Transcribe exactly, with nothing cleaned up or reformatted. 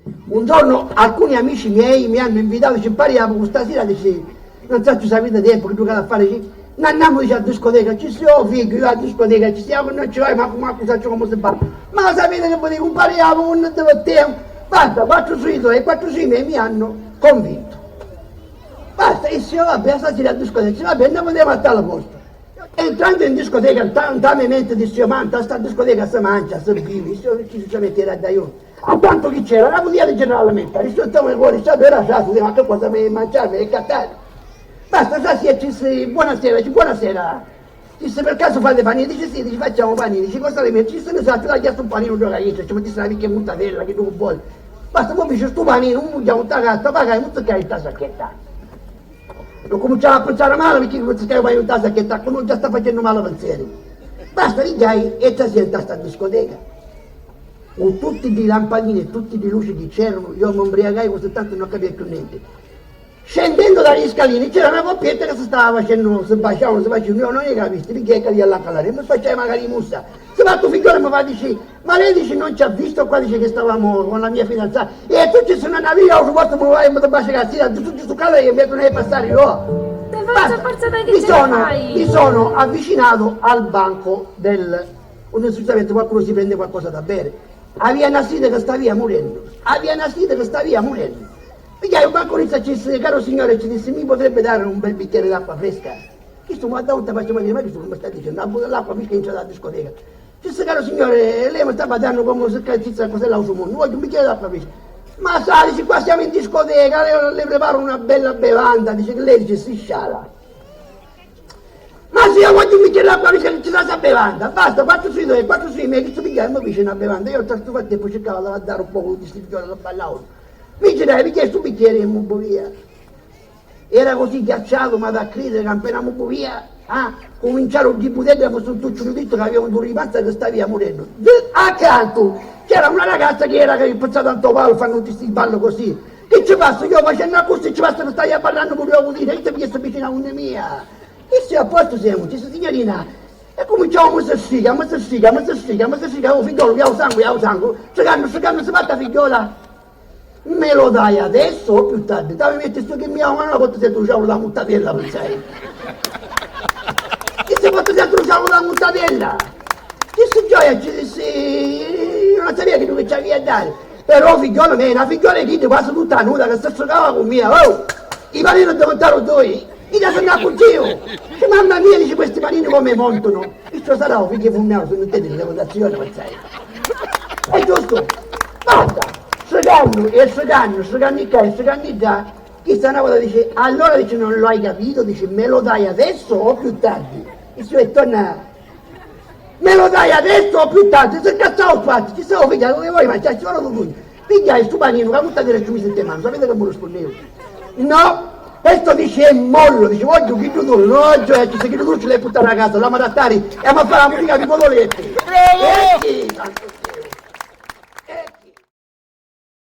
Un giornu alcuni amici miei mi hannu invitatu, ci pariamu cu stasira, dici, non sacciu se aviti tempu, chi giocati a fari, ci n'annamu, dici, a discoteca, ci si, oh figghiu, io a discoteca ci siamo, non ci vai, mancu, mancu sacciu comu si fa, ma sapiti chi vi dicu, pariamu, non divertiamo, basta, quattru sui tuoi e quattru sui miei mi hanno convinto, basta, e se vabbè, stasira a discoteca, ci va bene, ne vediamo a tal posto. Entrannu in discoteca, nta, nta me menti dissi, ma nta sta discoteca si mancia, si bivi, si, si, si metti da io. A quantu chi c'era, la putia di generalmente, rispettavo i cuori, sa vera sa, si ma che cosa mi mangiare e cattare. Basta, sa si e ci si, buonasera, ci buonasera. Disse, per caso fate panini? Dice sì, dice facciamo panini. Dice cosa le metti? Dice ne sa, ti tagliato un panino già che ci metti la vecchia muttadella che tu vuoi. Basta, mo dice sto panino, un mugliamo un tagatta, pagai, muzzicai in sacchetta. Non cominciava a pensare male perché non si stava aiutando che sta, non già sta facendo male pensieri. Basta, rigai e si senta sta discoteca. Con tutti i lampadini e tutti i luci che c'erano, io mi imbriagai così tanto non capivo più niente. Scendendo dagli scalini c'era una coppietta che si stava facendo, si baciavano, si facevano, io non li ho visti, perché è che li alla calare, mi faceva magari mussa. Si va tu figliolo mi fa, dici, ma lei dice non ci ha visto qua, dice che stavamo con la mia fidanzata. E tu ci sono una via, ho fatto muovere, mi bacia cazzina, tu ci su casa e mi non hai passare io. Te faccio forza da che mi te sono, fai? Mi sono avvicinato al banco del, non so se sapete, qualcuno si prende qualcosa da bere. Avia una sida che sta via morendo, avia una sida che sta via morendo. Pigliai un banco e ci disse, caro signore, ci disse, mi potrebbe dare un bel bicchiere d'acqua fresca? Chistu mi guardau, non ti faccio vedere, ma chistu come sta dicendo? La bu-, l'acqua fresca entra dalla discoteca. Disse, caro signore, lei mi sta guardando come se chissà cos'è l'altro mondo, voglio un bicchiere d'acqua fresca. Ma sa, dice, qua siamo in discoteca, le, le preparo una bella bevanda, dice che lei dice si sciala. Ma se io voglio un bicchiere d'acqua fresca, non ci sta sta bevanda, basta, quattro sui due, quattro sui miei, che sto pigliando, mi dice una bevanda, io ho tutto fatto tempo cercavo da dare un poco di sti figlioli che ballavano. Mi dice, dai, mi chiedi sto bicchiere e mi via. Era così ghiacciato, ma da credere che appena mi via, ah, cominciarono a diputare, mi sono tucciuto dritto che avevo un rimanzo che stava via morendo. Accanto c'era una ragazza che era che pensava tanto ballo, fanno tutti sti ballo così. Che ci passa? Io facendo così ci passa che stai parlando pure io così, e ti pigliasse vicino a una mia. E sì, a posto siamo, ci sta signorina. E cominciamo, mi si sfiga, mi si sfiga, mi si sfiga, mi si sfiga, oh figliolo, via il sangue, via il sangue. Sfigando, sfigando, si fatta figliola. Me lo dai adesso o più tardi? Dai, mi metti sto che mi ha una volta si bruciava la muttadella, pensai. Che se volta si bruciava la muttadella? Che si gioia, ci dissi, io non sapevo che lui ci aveva da dare. Però figliola mia, una figliola di quasi tutta nuda che si giocava con mia, oh! I panini diventarono due, i da sono a cucchio! Che mamma mia, dice, questi panini come montano! Questo sarà un figlio fummiano, se non te dico, votazione, pensai. È giusto? Basta! Sfigando e sfigando, sfigando qua e sfigando là, questa una volta dice, allora dice, non lo hai capito? Dice, me lo dai adesso o più tardi? E si torna, me lo dai adesso o più tardi? Se cazzavo fatto, ci stavo figliando, che vuoi mangiare? Ci vuole un pugno. Pigliai stu panino, che butta diretto mi sente mano, sapete che mi rispondeva? No, questo dice è mollo, dice, voglio chi tu, no, oggi è chi se chi tu ci l'hai buttare a casa, l'amo adattare e amo fare la musica di Codolette. Eh sì, tanto.